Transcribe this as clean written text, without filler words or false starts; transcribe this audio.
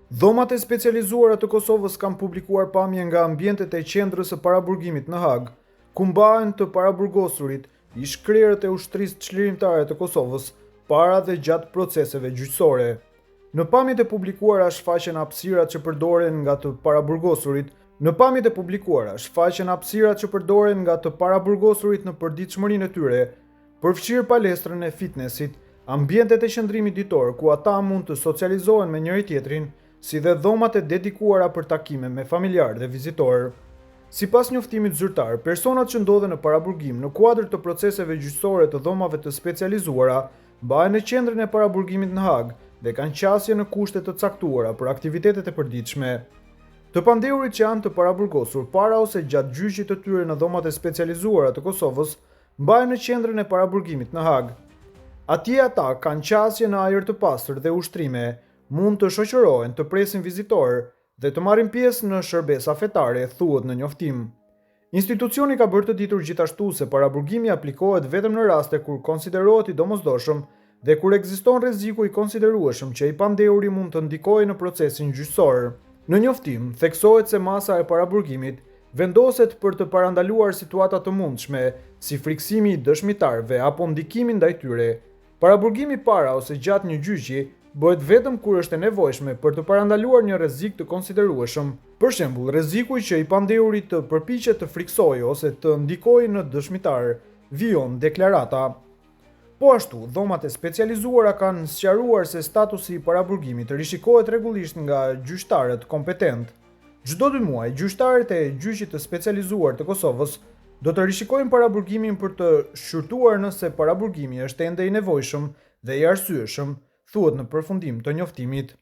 Dhomat e Specializuara të Kosovës kanë publikuar pamje nga ambientet e qendrës së paraburgimit në Hagë, ku mbahen të paraburgosurit, ish-krerët e Ushtrisë Çlirimtare të Kosovës, para dhe gjatë proceseve gjyqësore. Në pamjet e publikuara shfaqen hapësirat që përdoren nga të paraburgosurit, Në pamjet e publikuara shfaqen hapësirat që përdoren nga të paraburgosurit në përditshmërinë e tyre, përfshirë palestrën e fitnesit, ambientet e qëndrimit ditor ku ata mund të socializohen me njëri-tjetrin, si dhe dhomat e dedikuara për takime me familjarë dhe vizitorë. Sipas njoftimit zyrtar, personat që ndodhen në paraburgim në kuadër të proceseve gjyqësore të dhomave të specializuara mbahen në qendrën e paraburgimit në Hagë dhe kanë qasje në kushte të caktuara për aktivitetet e përditshme. Të pandehurit që janë të paraburgosur para ose gjatë gjyqit të tyre në dhomat e specializuara të Kosovës mbahen në qendrën e paraburgimit në Hagë. Atje ata kanë qasje në ajër të pastër dhe ushtrime, mund të shoqërohen, të presin vizitorë dhe të marrin pjesë në shërbesa fetare, thuhet në njoftim. Institucioni ka bërë të ditur gjithashtu se paraburgimi aplikohet vetëm në raste kur konsiderohet i domosdoshëm dhe kur ekziston rreziku i konsiderueshëm që i pandehuri mund të ndikojë në procesin gjyqësor. Në njoftim, theksohet se masa e paraburgimit vendoset për të parandaluar situata të mundshme, si frikësimi i dëshmitarëve apo ndikimi ndaj tyre. Paraburgimi para ose gjatë një gjyqi bëhet vetëm kur është e nevojshme për të parandaluar një rrezik të konsiderueshëm, për shembull rreziku që i pandehuri të përpiqet të frikësojë ose të ndikojë në dëshmitarë, vijon deklarata. Po ashtu, dhomat e specializuara kanë sqaruar se statusi i paraburgimit rishikohet rregullisht nga gjyqtarët kompetentë. Çdo dy muaj, gjyqtarët e Gjyqit të Specializuar të Kosovës do të rishikojnë paraburgimin për të shqyrtuar nëse paraburgimi është ende i nevojshëm dhe i arsyeshëm, thuhet në përfundim të njoftimit.